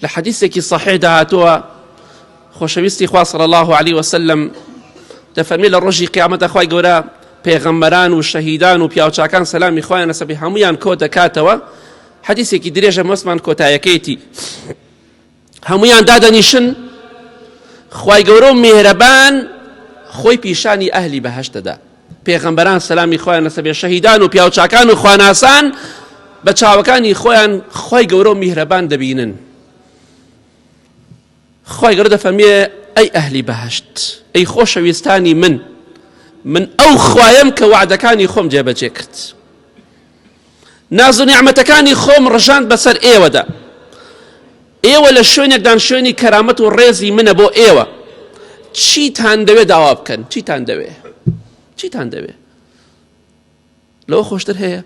لە حەدیسێکی صحیحدا هاتووە خۆشەویستی خوا صلی الله علیه وسلم دەفەرمێ لە ڕۆژی قیامەتە خوای گەورە پێغەمبەران و شەهیدان و پیاوچاکان سەلامی خوایان لەسەر بێ هەمویان کۆ دەکاتەوە. حەدیسێکی درێژە مەسمان کۆتایەکەیەتی. هەمویان دادەنیشن، خوای گەورە و میهرەبان خۆی پیشانی ئەهلی بەهەشت دەدا. پێغەمبەران سەلامی خۆیان لەسەر بێ، شەهیدان و پیاوچاکان و خواناسان بە چاوەکانی خۆیان خوای گەورە و میهرەبان دەبینن. خوای گەورە دەفەرموێ، ئەی ئەهلی بەهەشت، ئەی خۆشەویستانی من، من ئەو خوایەم کە وەعدەکانی خۆم جێبەجێ کرد، ناز و نیعمەتەکانی خۆم ڕژاند بەسەر ئێوەدا، ئێوە لە شوێنێکدان شوێنی کەرامەت و ڕێزی منە بۆ ئێوە، چیتان دەوێ داوا بکەن، چیتان دەوێ، چیتان دەوێ. لەوە خۆشتر هەیە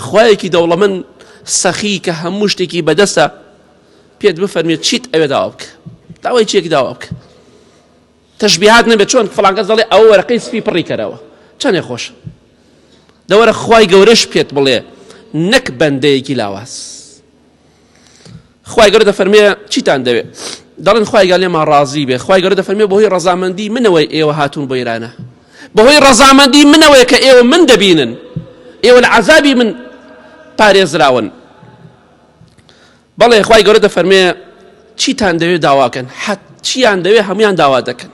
خوایەکی دەوڵەمەند سەخی کە هەموو شتێکی بەدەستە پێت بفەرمێت چیت ئەوێ داوا بکە، داوای چیەک داوا بکە، تەشبیهات نەبێت. چۆن فڵان کەس دەڵێ ئەوە وەرەقەی سپی پڕی کەرەوە، چەندێ خۆش دەوەرە خوای گەورەش پێت بڵێ نەک بەندەیەکی لاواز. خوای گەورە دەفەرمێ چیتان دەوێ؟ دەڵێن خوای گەورە لێمان ڕازی بێ. خوای گەورە دەفەرمێ بەهۆی ڕەزامەندی منەوەی ئێوە هاتوون بۆ ئێرانە، بەهۆی ڕەزامەندی منەوەی کە ئێوە من دەبینن، ئێوە لە عەزابی من پارێزراون. بەڵێ خوای گەورە دەفەرمێ چیتان دەوێ داواکەن، حەت چیان دەوێ هەمویان داوا دەکەن.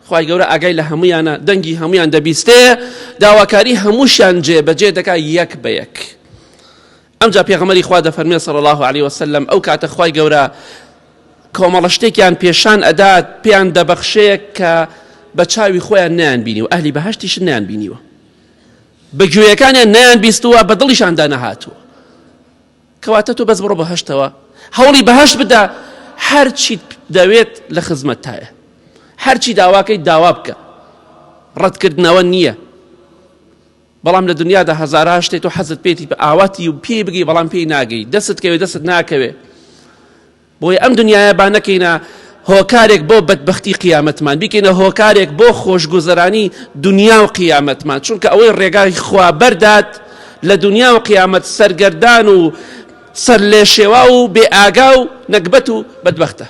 خوای گەورە ئاگای لە هەمویانە، دەنگی هەمویان دەبیستێ، داواکاری هەمووشیان جێبەجێ دەکا یەک بە یەک. ئەمجا پێغەمبەری خوا دەفەرموێ صلی اللە علیە وسلم ئەو کاتە خوای گەورە کۆمەڵە شتێکیان پێشان ئەدات پێیان دەبەخشێ کە بە چاوی خۆیان نەیان بینیوە، ئەهلی بەهەشتیش نەیان بینیوە، بە گوێیەکانیان نەیان بیستووە، بە دڵیشاندا نەهاتووە. کەواتە تۆ بەس بڕۆ بەهەشتەوە، هەوڵی بەهەشت بدە، هەرچیت دەوێت لە خزمەتتایە، هەرچی داواکەیت داوا بکە، ڕەتکردنەوە نییە. بەڵام لە دنیادا هەزارەها شتێ تۆ حەزت پێیەتی بە ئاواتی و پێی بگەی بەڵام پێی ناگەی، دەستت کەوێ دەستت ناکەوێ. بۆیە ئەم دنیایە با نەکەینە هۆکارێک بۆ بەدبەختی قیامەتمان، بیکەینە هۆکارێک بۆ خۆشگوزەرانی دنیا و قیامەتمان، چونکە ئەوەی ڕێگای خوا بەردات لە دنیا و قیامەت سەرگەردان و سەرلێشێواو و بێ ئاگا و نەگبەت و بەدبەختە.